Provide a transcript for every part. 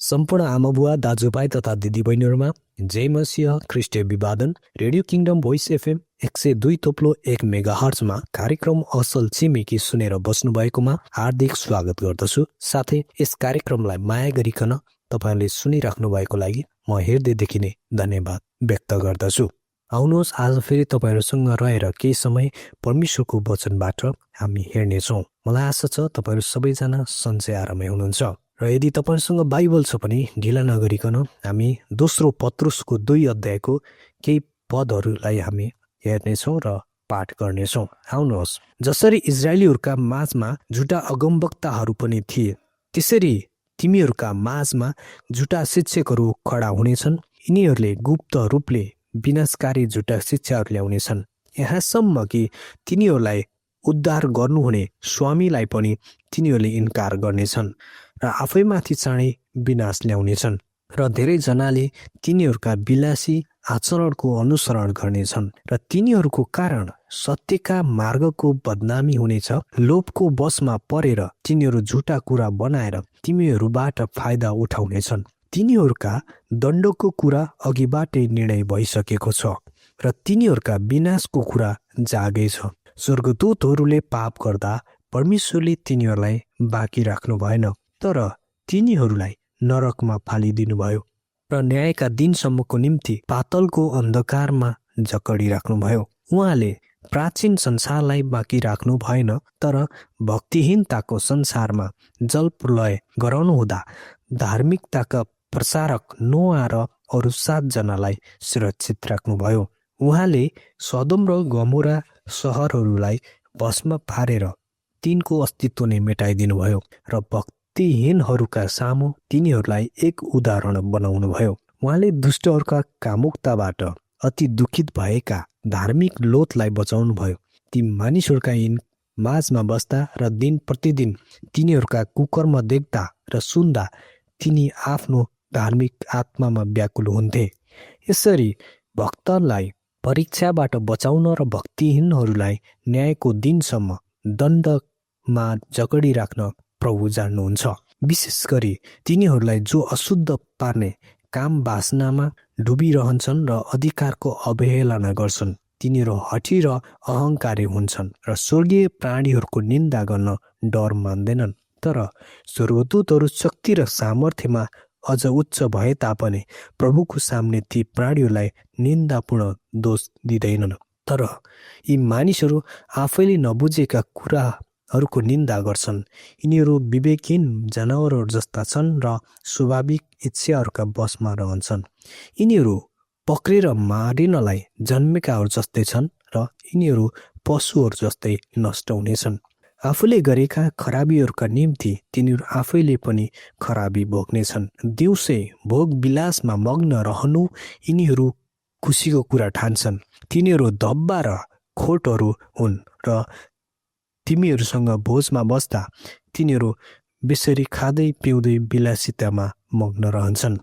सम्पूर्ण आमाबुवा दाजुभाइ तथा दिदीबहिनीहरूमा जय मसीह ख्रिस्टीय विवादन रेडियो किङडम भोइस एफएम 102.1 मेगाहर्जमा कार्यक्रम असल छिमेकी सुनेर बस्नुभएकोमा हार्दिक स्वागत गर्दछु। साथै यस कार्यक्रमलाई माया गरिकन तपाईँले सुनिराख्नु भएको लागि म हृदयदेखि नै धन्यवाद व्यक्त गर्दछु। आउनुहोस् आज फेरि तपाईँहरूसँग रहेर केही समय परमेश्वरको वचनबाट हामी हेर्नेछौँ। मलाई आशा छ तपाईँहरू सबैजना सन्चै आरामै हुनुहुन्छ र यदि तपाईँसँग बाइबल छ भने ढिला नगरिकन हामी दोस्रो पत्रुसको 2 अध्यायको केही पदहरूलाई हामी हेर्नेछौँ र पाठ गर्नेछौँ। आउनुहोस्। जसरी इजरायलीहरूका माझमा झुटा अगमवक्ताहरू पनि थिए, त्यसरी तिमीहरूका माझमा झुटा शिक्षकहरू खडा हुनेछन्। यिनीहरूले गुप्त रूपले विनाशकारी झुटा शिक्षाहरू ल्याउनेछन्, यहाँसम्म कि तिनीहरूलाई उद्धार गर्नुहुने स्वामीलाई पनि तिनीहरूले इन्कार गर्नेछन् र आफैमाथि चाँडै विनाश ल्याउनेछन्। र धेरैजनाले तिनीहरूका विलासी आचरणको अनुसरण गर्नेछन् र तिनीहरूको कारण सत्यका मार्गको बदनामी हुनेछ। लोभको वशमा परेर तिनीहरू झुटा कुरा बनाएर तिमीहरूबाट फाइदा उठाउनेछन्। तिनीहरूका दण्डको कुरा अघिबाटै निर्णय भइसकेको छ र तिनीहरूका विनाशको कुरा जागेछ। स्वर्गदूतहरूले पाप गर्दा परमेश्वरले तिनीहरूलाई बाँकी राख्नु भएन, तर तिनीहरूलाई नरकमा फालिदिनुभयो र न्यायका दिनसम्मको निम्ति पातलको अन्धकारमा जकडिराख्नुभयो। उहाँले प्राचीन संसारलाई बाँकी राख्नु भएन, तर भक्तिहीनताको संसारमा जलप्रलय गराउनुहुँदा धार्मिकताका प्रसारक नोआ र अरू 7 जनालाई सुरक्षित राख्नुभयो। उहाँले सदोम र गमोरा सहरहरूलाई भस्म पारेर तिनको अस्तित्व नै मेटाइदिनुभयो र भक्तिहीनहरूका सामु तिनीहरूलाई एक उदाहरण बनाउनुभयो। उहाँले दुष्टहरूका कामुकताबाट अति दुखित भएका धार्मिक लोतलाई बचाउनुभयो। ती मानिसहरूका माझमा बस्दा र दिन प्रतिदिन तिनीहरूका कुकर्म देख्दा र सुन्दा तिनी आफ्नो धार्मिक आत्मामा व्याकुल हुन्थे। यसरी भक्तलाई परीक्षाबाट बचाउन र भक्तिहीनहरूलाई न्यायको दिनसम्म दण्डमा जकडिराख्न प्रभु जान्नुहुन्छ। विशेष गरी तिनीहरूलाई जो अशुद्ध पार्ने काम वासनामा डुबिरहन्छन् र अधिकारको अवहेलना गर्छन्। तिनीहरू हठी र अहङ्कारी हुन्छन् र स्वर्गीय प्राणीहरूको निन्दा गर्न डर मान्दैनन्। तर स्वर्गदूतहरू शक्ति र सामर्थ्यमा अझ उच्च भए तापनि प्रभुको सामने ती प्राणीहरूलाई निन्दापूर्ण दोष दिँदैनन्। तर यी मानिसहरू आफैले नबुझेका कुराहरूको निन्दा गर्छन्। यिनीहरू विवेकहीन जनावरहरू जस्ता छन् र स्वाभाविक इच्छाहरूका वशमा रहन्छन्। यिनीहरू पक्रेर मारिनलाई जन्मेकाहरू जस्तै छन् र यिनीहरू पशुहरू जस्तै नष्ट हुनेछन्। आफूले गरेका खराबीहरूका निम्ति तिनीहरू आफैले पनि खराबी भोग्नेछन्। दिउँसै भोग विलासमा मग्न रहनु यिनीहरू खुसीको कुरा ठान्छन्। तिनीहरू धब्बा र खोटहरू हुन् र तिमीहरूसँग भोजमा बस्दा तिनीहरू बेसरी खाँदै पिउँदै विलासितामा मग्न रहन्छन्।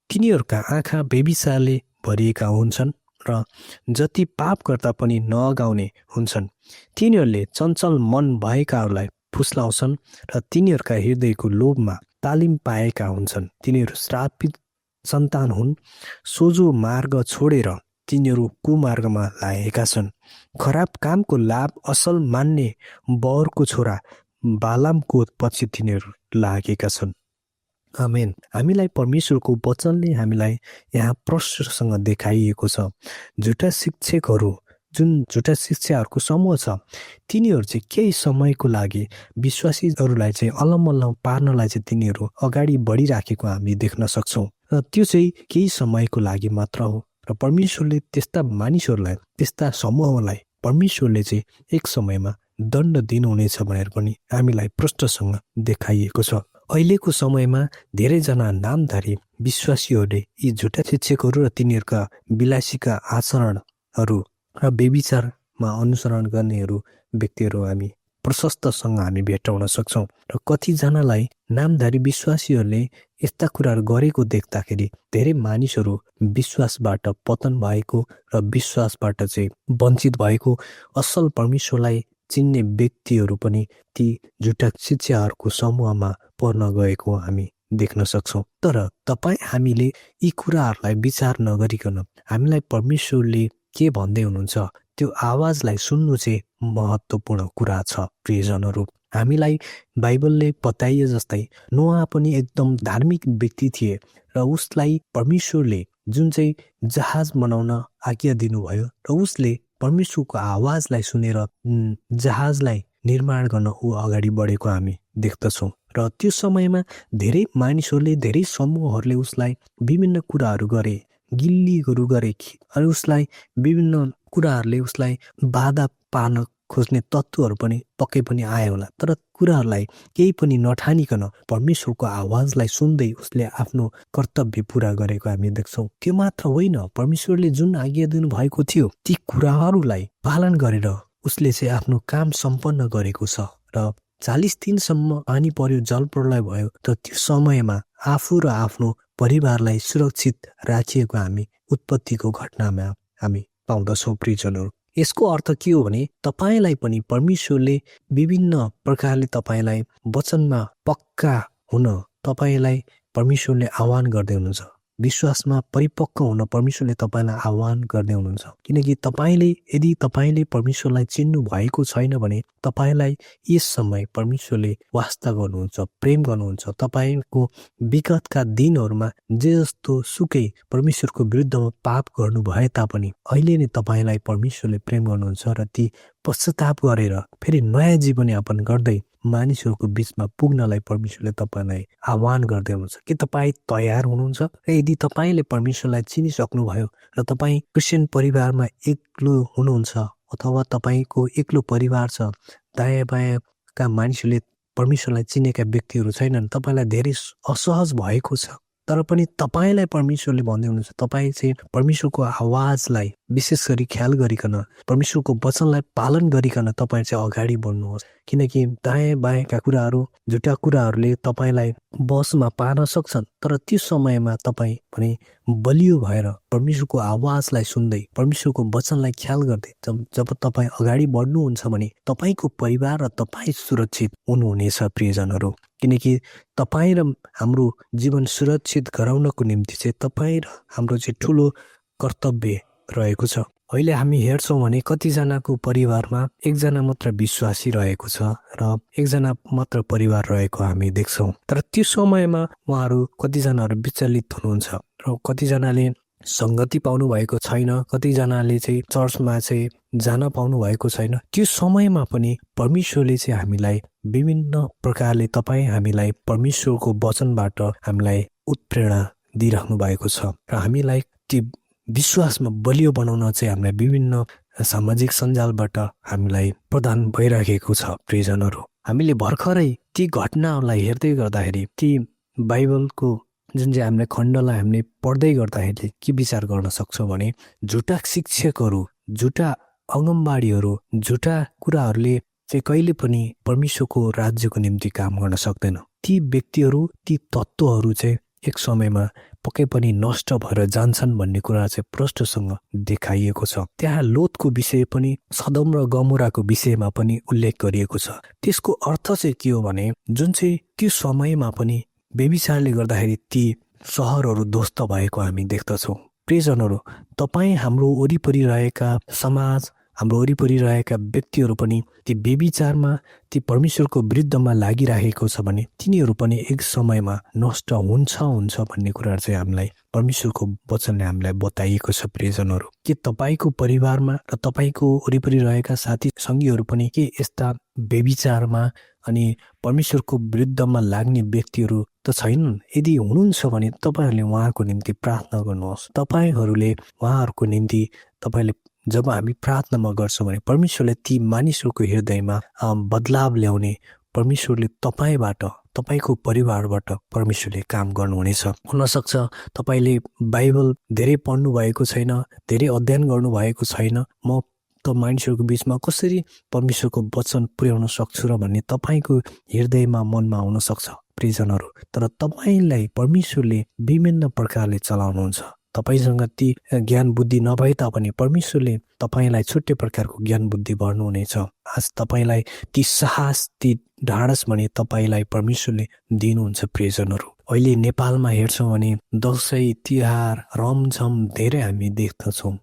तिनीहरूका आँखा व्यभिचारले भरिएका हुन्छन् र जति पाप गर्दा पनि नअगाउने हुन्छन्। तिनीहरूले चञ्चल मन भएकाहरूलाई फुस्लाउँछन् र तिनीहरूका हृदयको लोभमा तालिम पाएका हुन्छन्। तिनीहरू श्रापित सन्तान हुन्। सोझो मार्ग छोडेर तिनीहरू कुमार्गमा लागेका छन्। खराब कामको लाभ असल मान्ने बौरको छोरा बालामको पछि तिनीहरू लागेका छन्। आमेन। हामीलाई परमेश्वरको वचनले हामीलाई यहाँ प्रश्नसँग देखाइएको छ। झुटा शिक्षकहरू, जुन झुटा शिक्षाहरूको समूह छ, तिनीहरू चाहिँ केही समयको लागि विश्वासीहरूलाई चाहिँ अलमल्ल पार्नलाई चाहिँ तिनीहरू अगाडि बढिराखेको हामी देख्न सक्छौँ र त्यो चाहिँ केही समयको लागि मात्र हो। र परमेश्वरले त्यस्ता मानिसहरूलाई, त्यस्ता समूहलाई परमेश्वरले चाहिँ एक समयमा दण्ड दिनुहुनेछ भनेर पनि हामीलाई प्रश्नसँग देखाइएको छ। अहिलेको समयमा धेरैजना नामधारी विश्वासीहरूले यी झुटा शिक्षकहरू र तिनीहरूका विलासीका आचरणहरू र व्यभिचारमा अनुसरण गर्नेहरू व्यक्तिहरू हामी प्रशस्तसँग हामी भेटाउन सक्छौँ। र कतिजनालाई नामधारी विश्वासीहरूले यस्ता कुराहरू गरेको देख्दाखेरि धेरै मानिसहरू विश्वासबाट पतन भएको र विश्वासबाट चाहिँ वञ्चित भएको, असल परमेश्वरलाई चिन्ने व्यक्तिहरू पनि ती झुटा शिक्षाहरूको समूहमा पर्न गएको हामी देख्न सक्छौँ। तर हामीले यी कुराहरूलाई विचार नगरिकन हामीलाई परमेश्वरले के भन्दै हुनुहुन्छ त्यो आवाजलाई सुन्नु चाहिँ महत्त्वपूर्ण कुरा छ प्रियजनहरू। हामीलाई बाइबलले बताइए जस्तै नोआ पनि एकदम धार्मिक व्यक्ति थिए र उसलाई परमेश्वरले जुन चाहिँ जहाज बनाउन आज्ञा दिनुभयो र उसले परमेश्वरको आवाजलाई सुनेर जहाजलाई निर्माण गर्न ऊ अगाडि बढेको हामी देख्दछौँ। र त्यो समयमा धेरै मानिसहरूले धेरै समूहहरूले उसलाई विभिन्न कुराहरू गरे, गिल्लीहरू गरे अनि उसलाई विभिन्न कुराहरूले उसलाई बाधा पार्न खोज्ने तत्त्वहरू पनि पक्कै पनि आए होला। तर कुराहरूलाई केही पनि नठानिकन परमेश्वरको आवाजलाई सुन्दै उसले आफ्नो कर्तव्य पुरा गरेको हामी देख्छौँ। त्यो मात्र होइन, परमेश्वरले जुन आज्ञा दिनुभएको थियो ती कुराहरूलाई पालन गरेर उसले चाहिँ आफ्नो काम सम्पन्न गरेको छ। र 40 दिनसम्म पानी पर्यो, जल प्रलय भयो, तर त्यो समयमा आफू र आफ्नो परिवारलाई सुरक्षित राखिएको हामी उत्पत्तिको घटनामा हामी पाउँदछौँ प्रियजनहरू। यसको अर्थ के हो भने तपाईँलाई पनि परमेश्वरले विभिन्न प्रकारले तपाईँलाई वचनमा पक्का हुन तपाईँलाई परमेश्वरले आह्वान गर्दै हुनुहुन्छ। विश्वासमा परिपक्व हुन परमेश्वरले तपाईँलाई आह्वान गर्दै हुनुहुन्छ। किनकि यदि तपाईँले परमेश्वरलाई चिन्नु भएको छैन भने तपाईँलाई यस समय परमेश्वरले वास्ता गर्नुहुन्छ, प्रेम गर्नुहुन्छ। तपाईँको विगतका दिनहरूमा जे जस्तो सुकै परमेश्वरको विरुद्धमा पाप गर्नु भए तापनि अहिले नै तपाईँलाई परमेश्वरले प्रेम गर्नुहुन्छ र ती पश्चाताप गरेर फेरि नयाँ जीवनयापन गर्दै मानिसहरूको बिचमा पुग्नलाई परमेश्वरले तपाईँलाई आह्वान गर्दै हुनुहुन्छ। के तपाईँ तयार हुनुहुन्छ? र यदि तपाईँले परमेश्वरलाई चिनिसक्नुभयो र तपाईँ क्रिस्चियन परिवारमा एक्लो हुनुहुन्छ अथवा तपाईँको एक्लो परिवार छ, दायाँ बायाँका मानिसहरूले परमेश्वरलाई चिनेका व्यक्तिहरू छैनन्, तपाईँलाई धेरै असहज भएको छ, तर पनि तपाईँलाई परमेश्वरले भन्दै हुनुहुन्छ तपाईँ चाहिँ परमेश्वरको आवाजलाई विशेष गरी ख्याल गरिकन परमेश्वरको वचनलाई पालन गरिकन तपाईँ चाहिँ अगाडि बढ्नुहोस्। किनकि दायाँ बायाँका कुराहरू, झुटा कुराहरूले तपाईँलाई बसमा पार्न सक्छन्, तर त्यो समयमा तपाईँ भने बलियो भएर परमेश्वरको आवाजलाई सुन्दै परमेश्वरको वचनलाई ख्याल गर्दै जब तपाईँ अगाडि बढ्नुहुन्छ भने तपाईँको परिवार र तपाईँ सुरक्षित हुनुहुनेछ प्रियजनहरू। किनकि तपाईँ र हाम्रो जीवन सुरक्षित गराउनको निम्ति चाहिँ तपाईँ र हाम्रो चाहिँ ठुलो कर्तव्य रहेको छ। अहिले हामी हेर्छौँ भने कतिजनाको परिवारमा एकजना मात्र विश्वासी रहेको छ र एकजना मात्र परिवार रहेको हामी देख्छौँ। तर त्यो समयमा उहाँहरू कतिजनाहरू विचलित हुनुहुन्छ र कतिजनाले सङ्गति पाउनु भएको छैन, कतिजनाले चाहिँ चर्चमा चाहिँ जान पाउनु भएको छैन। त्यो समयमा पनि परमेश्वरले चाहिँ हामीलाई विभिन्न प्रकारले हामीलाई परमेश्वरको वचनबाट हामीलाई उत्प्रेरणा दिइराख्नु भएको छ र हामीलाई ती विश्वासमा बलियो बनाउन चाहिँ हामीलाई विभिन्न सामाजिक सञ्जालबाट हामीलाई प्रदान भइराखेको छ प्रियजनहरू। हामीले भर्खरै ती घटनाहरूलाई हेर्दै गर्दाखेरि ती बाइबलको जुन चाहिँ हामीले खण्डलाई हामीले पढ्दै गर्दाखेरि के विचार गर्न सक्छौँ भने झुटा शिक्षकहरू, झुटा अगमबाडीहरू, झुटा कुराहरूले चाहिँ कहिले पनि परमेश्वरको राज्यको निम्ति काम गर्न सक्दैन। ती व्यक्तिहरू, ती तत्त्वहरू चाहिँ एक समयमा पक्कै पनि नष्ट भएर जान्छन् भन्ने कुरा चाहिँ प्रष्टसँग देखाइएको छ। त्यहाँ लोतको विषय पनि, सदम र गमोराको विषयमा पनि उल्लेख गरिएको छ। त्यसको अर्थ चाहिँ के हो भने जुन चाहिँ त्यो समयमा पनि व्यभिचारले गर्दाखेरि ती सहरहरू ध्वस्त भएको हामी देख्दछौँ। प्रियजनहरू, तपाईँ हाम्रो वरिपरि रहेका समाज, हाम्रो वरिपरि रहेका व्यक्तिहरू पनि ती व्यभिचारमा, ती परमेश्वरको विरुद्धमा लागिरहेको छ भने तिनीहरू पनि एक समयमा नष्ट हुन्छ भन्ने कुराहरू चाहिँ हामीलाई परमेश्वरको वचनले हामीलाई बताइएको छ। प्रियजनहरू, के तपाईँको परिवारमा र तपाईँको वरिपरि रहेका साथी सङ्गीहरू पनि के यस्ता व्यभिचारमा अनि परमेश्वरको विरुद्धमा लाग्ने व्यक्तिहरू त छैनन्? यदि हुनुहुन्छ भने तपाईँहरूले उहाँको निम्ति प्रार्थना गर्नुहोस्। तपाईँहरूले उहाँहरूको निम्ति जब हामी प्रार्थनामा गर्छौँ भने परमेश्वरले ती मानिसहरूको हृदयमा बदलाव ल्याउने परमेश्वरले तपाईँबाट, तपाईँको परिवारबाट परमेश्वरले काम गर्नुहुनेछ। हुनसक्छ तपाईँले बाइबल धेरै पढ्नु भएको छैन, धेरै अध्ययन गर्नुभएको छैन, म त मानिसहरूको बिचमा कसरी परमेश्वरको वचन पुर्याउन सक्छु र भन्ने तपाईँको हृदयमा मनमा हुनसक्छ प्रियजनहरू। तर तपाईँलाई परमेश्वरले विभिन्न प्रकारले चलाउनुहुन्छ। तपाईँसँग ती ज्ञान बुद्धि नभए तापनि परमेश्वरले तपाईँलाई छुट्टै प्रकारको ज्ञान बुद्धि भर्नुहुनेछ। आज तपाईँलाई ती साहस, ती ढाडस भने तपाईँलाई परमेश्वरले दिनुहुन्छ प्रियजनहरू। अहिले नेपालमा हेर्छौँ भने दसैँ तिहार रमझम धेरै हामी देख्दछौँ।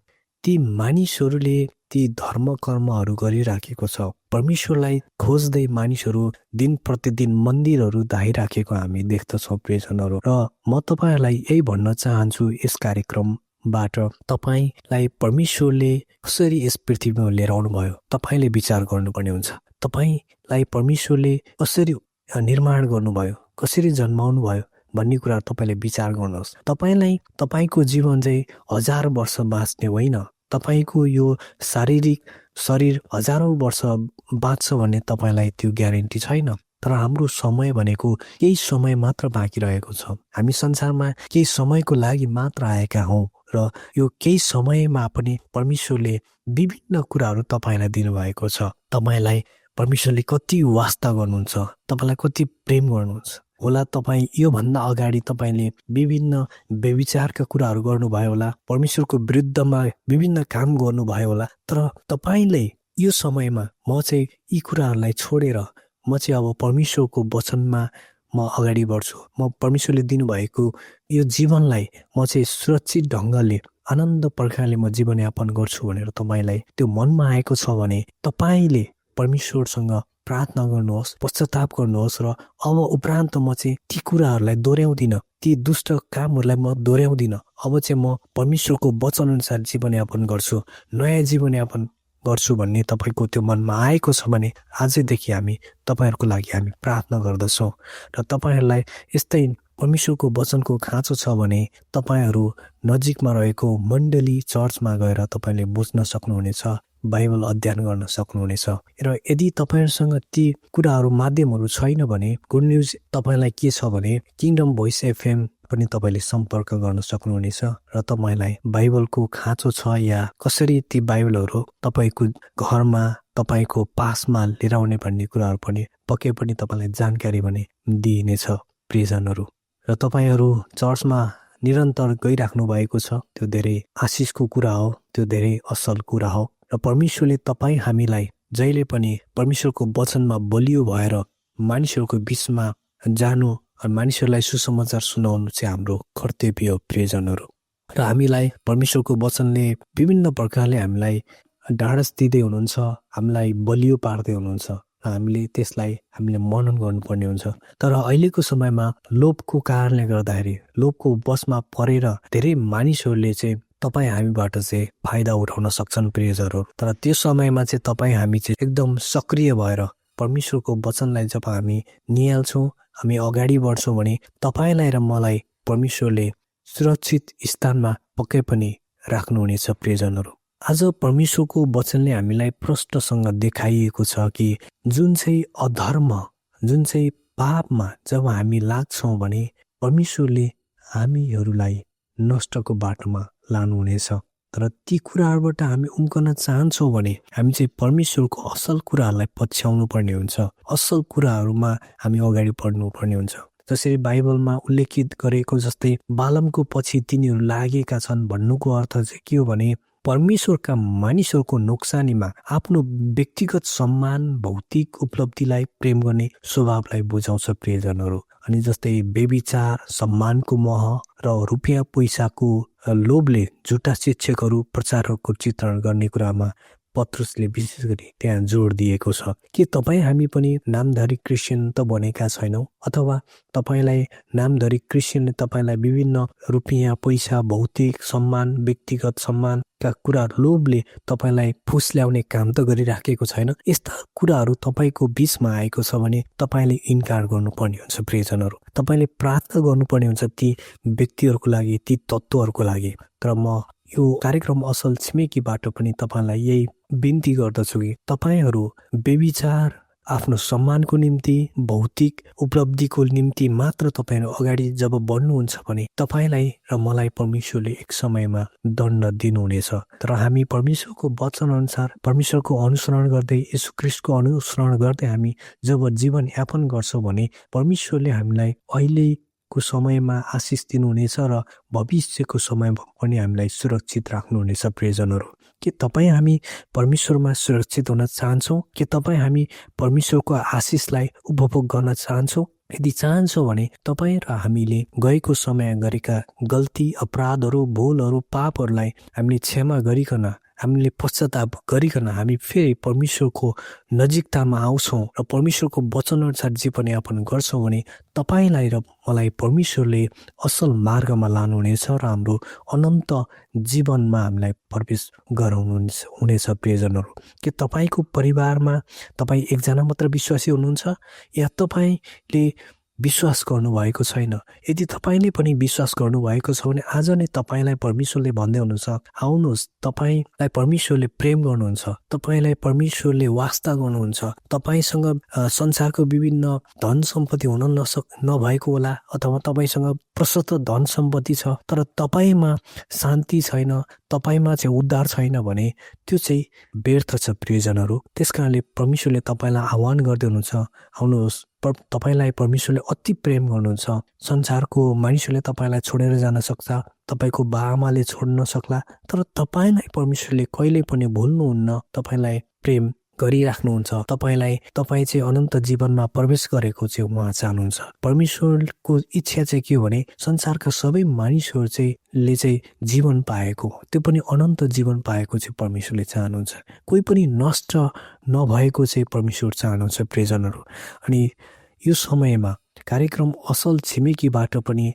ती मानिसहरूले ती धर्म कर्महरू गरिराखेको छ। परमेश्वरलाई खोज्दै मानिसहरू दिन प्रतिदिन मन्दिरहरू धाइराखेको हामी देख्दछौँ प्रियजनहरू। र म तपाईँहरूलाई यही भन्न चाहन्छु यस कार्यक्रमबाट, तपाईँलाई परमेश्वरले कसरी यस पृथ्वीमा लिएर आउनुभयो तपाईँले विचार गर्नुपर्ने हुन्छ। तपाईँलाई परमेश्वरले कसरी निर्माण गर्नुभयो, कसरी जन्माउनु भयो भन्ने कुरा तपाईँले विचार गर्नुहोस्। तपाईँलाई तपाईँको जीवन चाहिँ 1000 वर्ष बाँच्ने होइन। तपाईँको यो शारीरिक शरीर 1000औं वर्ष बाँच्छ भन्ने तपाईँलाई त्यो ग्यारेन्टी छैन। तर हाम्रो समय भनेको केही समय मात्र बाँकी रहेको छ। हामी संसारमा केही समयको लागि मात्र आएका हौँ र यो केही समयमा पनि परमेश्वरले विभिन्न कुराहरू तपाईँलाई दिनुभएको छ। तपाईँलाई परमेश्वरले कति वास्ता गर्नुहुन्छ, तपाईँलाई कति प्रेम गर्नुहुन्छ होला। तपाईँ योभन्दा अगाडि तपाईँले विभिन्न व्यभिचारका कुराहरू गर्नुभयो होला, परमेश्वरको विरुद्धमा विभिन्न काम गर्नुभयो होला। तर तपाईँले यो समयमा म चाहिँ यी कुराहरूलाई छोडेर म चाहिँ अब परमेश्वरको वचनमा म अगाडि बढ्छु, म परमेश्वरले दिनुभएको यो जीवनलाई म चाहिँ सुरक्षित ढङ्गले आनन्द प्रकारले म जीवनयापन गर्छु भनेर तपाईँलाई त्यो मनमा आएको छ भने तपाईँले परमेश्वरसँग प्रार्थना गर्नुहोस्, पश्चाताप गर्नुहोस् र अब उपरान्त म चाहिँ ती कुराहरूलाई दोहोऱ्याउँदिनँ, ती दुष्ट कामहरूलाई म दोहोऱ्याउँदिनँ। अब चाहिँ म परमेश्वरको वचनअनुसार जीवनयापन गर्छु, नयाँ जीवनयापन गर्छु भन्ने तपाईँको त्यो मनमा आएको छ भने आजैदेखि हामी तपाईँहरूको लागि हामी प्रार्थना गर्दछौँ। र तपाईँहरूलाई यस्तै परमेश्वरको वचनको खाँचो छ भने तपाईँहरू नजिकमा रहेको मण्डली चर्चमा गएर तपाईँले बुझ्न सक्नुहुनेछ, बाइबल अध्ययन गर्न सक्नुहुनेछ। र यदि तपाईँहरूसँग ती कुराहरू माध्यमहरू छैन भने गुड न्युज तपाईँलाई के छ भने किङडम भोइस एफएम पनि तपाईँले सम्पर्क गर्न सक्नुहुनेछ र तपाईँलाई बाइबलको खाँचो छ या कसरी ती बाइबलहरू तपाईँको घरमा तपाईँको पासमा लिएर आउने भन्ने कुराहरू पनि पक्कै पनि तपाईँलाई जानकारी भने दिइनेछ प्रियजनहरू। र तपाईँहरू चर्चमा निरन्तर गइराख्नु भएको छ, त्यो धेरै आशिषको कुरा हो, त्यो धेरै असल कुरा हो। र परमेश्वरले तपाईँ हामीलाई जहिले पनि परमेश्वरको वचनमा बलियो भएर मानिसहरूको बिचमा जानु र मानिसहरूलाई सुसमाचार सुनाउनु चाहिँ हाम्रो कर्तव्य हो प्रियजनहरू। र हामीलाई परमेश्वरको वचनले विभिन्न प्रकारले हामीलाई ढाडस दिँदै हुनुहुन्छ, हामीलाई बलियो पार्दै हुनुहुन्छ र हामीले त्यसलाई हामीले मनन गर्नुपर्ने हुन्छ। तर अहिलेको समयमा लोभको कारणले गर्दाखेरि लोभको वशमा परेर धेरै मानिसहरूले चाहिँ तपाईँ हामीबाट चाहिँ फाइदा उठाउन सक्छन् प्रियजनहरू। तर त्यो समयमा चाहिँ तपाईँ हामी चाहिँ एकदम सक्रिय भएर परमेश्वरको वचनलाई जब हामी निहाल्छौँ, हामी अगाडि बढ्छौँ भने तपाईँलाई र मलाई परमेश्वरले सुरक्षित स्थानमा पक्कै पनि राख्नुहुनेछ प्रियजनहरू। आज परमेश्वरको वचनले हामीलाई प्रष्टसँग देखाइएको छ कि जुन चाहिँ अधर्म, जुन चाहिँ पापमा जब हामी लाग्छौँ भने परमेश्वरले हामीहरूलाई नष्टको बाटोमा लानुहुनेछ। तर ती कुराहरूबाट हामी उम्कन चाहन्छौँ भने हामी चाहिँ परमेश्वरको असल कुराहरूलाई पछ्याउनु पर्ने हुन्छ, असल कुराहरूमा हामी अगाडि बढ्नुपर्ने हुन्छ। जसरी बाइबलमा उल्लेखित गरेको जस्तै बालमको पछि तिनीहरू लागेका छन् भन्नुको अर्थ चाहिँ के हो भने परमेश्वरका मानिसहरूको नोक्सानीमा आफ्नो व्यक्तिगत सम्मान, भौतिक उपलब्धिलाई प्रेम गर्ने स्वभावलाई बुझाउँछ प्रियजनहरू। अनि जस्तै व्यभिचार, सम्मानको मोह र रुपियाँ पैसाको लोभले झुटा शिक्षकहरू, प्रचारकको चित्रण गर्ने कुरामा पत्रुसले विशेष गरी त्यहाँ जोड दिएको छ। के तपाईँ हामी पनि नामधारी क्रिस्चियन त बनेका छैनौँ? अथवा तपाईँलाई नामधारी क्रिस्चियनले तपाईँलाई विभिन्न रुपियाँ पैसा, भौतिक सम्मान, व्यक्तिगत सम्मानका कुराहरू लोभले तपाईँलाई फुस ल्याउने काम त गरिराखेको छैन? यस्ता कुराहरू तपाईँको बिचमा आएको छ भने तपाईँले इन्कार गर्नुपर्ने हुन्छ प्रियजनहरू। तपाईँले प्रार्थना गर्नुपर्ने हुन्छ ती व्यक्तिहरूको लागि, ती तत्त्वहरूको लागि। तर म यो कार्यक्रम असल छिमेकीबाट पनि तपाईँलाई यही बिन्ती गर्दछु कि तपाईँहरू व्यभिचार, आफ्नो सम्मानको निम्ति, भौतिक उपलब्धिको निम्ति मात्र तपाईँहरू अगाडि जब बढ्नुहुन्छ भने तपाईँलाई र मलाई परमेश्वरले एक समयमा दण्ड दिनुहुनेछ। तर हामी परमेश्वरको वचन अनुसार, परमेश्वरको अनुसरण गर्दै, येशू ख्रीष्टको अनुसरण गर्दै हामी जब जीवन यापन गर्छौँ भने परमेश्वरले हामीलाई अहिलेको समयमा आशिष दिनुहुनेछ र भविष्यको समयमा पनि हामीलाई सुरक्षित राख्नुहुनेछ प्रियजनहरू। के तपाईँ हामी परमेश्वरमा सुरक्षित हुन चाहन्छौँ? के तपाईँ हामी परमेश्वरको आशिषलाई उपभोग गर्न चाहन्छौँ? यदि चाहन्छौँ भने तपाईँ र हामीले गएको समय गरेका गल्ती, अपराधहरू, भुलहरू, पापहरूलाई हामीले क्षमा गरिकन, हामीले पश्चाताप गरिकन हामी फेरि परमेश्वरको नजिकतामा आउँछौँ र परमेश्वरको वचनअनुसार जीवनयापन गर्छौँ भने तपाईँलाई र मलाई परमेश्वरले असल मार्गमा लानुहुनेछ र हाम्रो अनन्त जीवनमा हामीलाई प्रवेश गराउनुहुनेछ। प्रियजनहरू, के तपाईँको परिवारमा तपाईँ एकजना मात्र विश्वासी हुनुहुन्छ या तपाईँले विश्वास गर्नुभएको छैन? यदि तपाईँले पनि विश्वास गर्नुभएको छ भने आज नै तपाईँलाई परमेश्वरले भन्दै हुनुहुन्छ, आउनुहोस्, तपाईँलाई परमेश्वरले प्रेम गर्नुहुन्छ, तपाईँलाई परमेश्वरले वास्ता गर्नुहुन्छ। तपाईँसँग संसारको विभिन्न धन सम्पत्ति हुन नभएको होला, अथवा तपाईँसँग प्रशस्त धन सम्पत्ति छ तर तपाईँमा शान्ति छैन, तपाईँमा चाहिँ उद्धार छैन भने त्यो चाहिँ व्यर्थ छ। प्रियजनहरू, त्यस कारणले परमेश्वरले तपाईँलाई आह्वान गर्दै हुनुहुन्छ, आउनुहोस्, तपाईँलाई परमेश्वरले अति प्रेम गर्नुहुन्छ। संसारको मानिसहरूले तपाईँलाई छोडेर जान सक्छ, तपाईँको बाआमाले छोड्न सक्ला, तर तपाईँलाई परमेश्वरले कहिल्यै पनि भुल्नुहुन्न, तपाईँलाई प्रेम गरिराख्नुहुन्छ। तपाईँ चाहिँ अनन्त जीवनमा प्रवेश गरेको चाहिँ उहाँ चाहनुहुन्छ। परमेश्वरको इच्छा चाहिँ के हो भने संसारका सबै मानिसहरू चाहिँ जीवन पाएको, त्यो पनि अनन्त जीवन पाएको चाहिँ परमेश्वरले चाहनुहुन्छ। कोही पनि नष्ट नभएको चाहिँ परमेश्वर चाहनुहुन्छ। प्रियजनहरू, अनि यो समयमा कार्यक्रम असल छिमेकीबाट पनि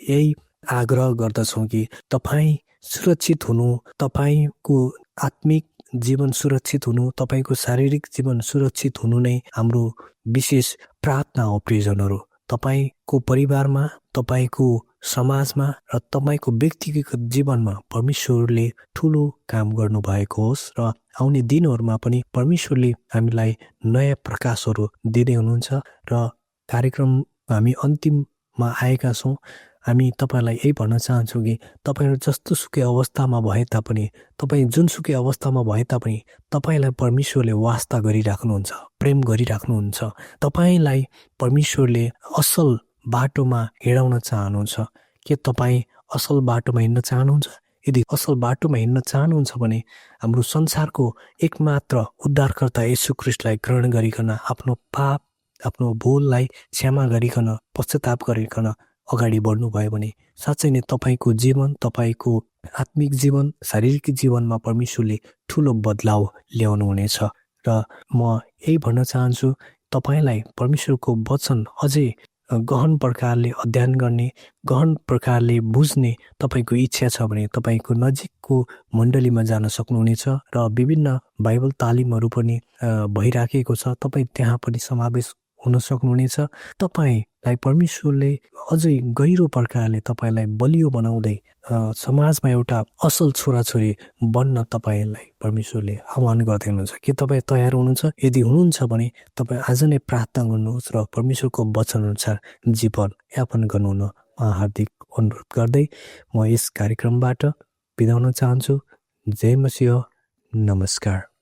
यही आग्रह गर्दछौँ कि तपाईँ सुरक्षित हुनु, तपाईँको आत्मिक जीवन सुरक्षित हुनु, तपाईँको शारीरिक जीवन सुरक्षित हुनु नै हाम्रो विशेष प्रार्थना हो। प्रियजनहरू, तपाईँको परिवारमा, तपाईँको समाजमा र तपाईँको व्यक्तिगत जीवनमा परमेश्वरले ठुलो काम गर्नुभएको होस् र आउने दिनहरूमा पनि परमेश्वरले हामीलाई नयाँ प्रकाशहरू दिँदै हुनुहुन्छ। र कार्यक्रम हामी अन्तिममा आएका छौँ। हामी तपाईँलाई यही भन्न चाहन्छौँ कि तपाईँहरू जस्तो सुकै अवस्थामा भए तापनि, तपाईँ जुनसुकै अवस्थामा भए तापनि तपाईँलाई परमेश्वरले वास्ता गरिराख्नुहुन्छ, प्रेम गरिराख्नुहुन्छ। तपाईँलाई परमेश्वरले असल बाटोमा हिँडाउन चाहनुहुन्छ। के तपाईँ असल बाटोमा हिँड्न चाहनुहुन्छ? यदि असल बाटोमा हिँड्न चाहनुहुन्छ भने हाम्रो संसारको एकमात्र उद्धारकर्ता येशू ख्रीष्टलाई ग्रहण गरिकन, आफ्नो पाप, आफ्नो भुललाई क्षमा गरिकन, पश्चाताप गरिकन अगाडि बढ्नुभयो भने साँच्चै नै तपाईँको जीवन, तपाईँको आत्मिक जीवन, शारीरिक जीवनमा परमेश्वरले ठुलो बदलाव ल्याउनु हुनेछ। र म यही भन्न चाहन्छु, तपाईँलाई परमेश्वरको वचन अझै गहन प्रकारले अध्ययन गर्ने, गहन प्रकारले बुझ्ने तपाईँको इच्छा छ भने तपाईँको नजिकको मण्डलीमा जान सक्नुहुनेछ र विभिन्न बाइबल तालिमहरू पनि भइराखेको छ, तपाईँ त्यहाँ पनि समावेश हुन सक्नुहुनेछ। तपाईँलाई परमेश्वरले अझै गहिरो प्रकारले तपाईँलाई बलियो बनाउँदै समाजमा एउटा असल छोराछोरी बन्न तपाईँलाई परमेश्वरले आह्वान गर्दै हुनुहुन्छ। के तपाईँ तयार हुनुहुन्छ? यदि हुनुहुन्छ भने तपाईँ आज नै प्रार्थना गर्नुहोस् र परमेश्वरको वचनअनुसार जीवन यापन गर्नुहुन हार्दिक अनुरोध गर्दै म यस कार्यक्रमबाट बिदा हुन चाहन्छु। जय मसीह, नमस्कार।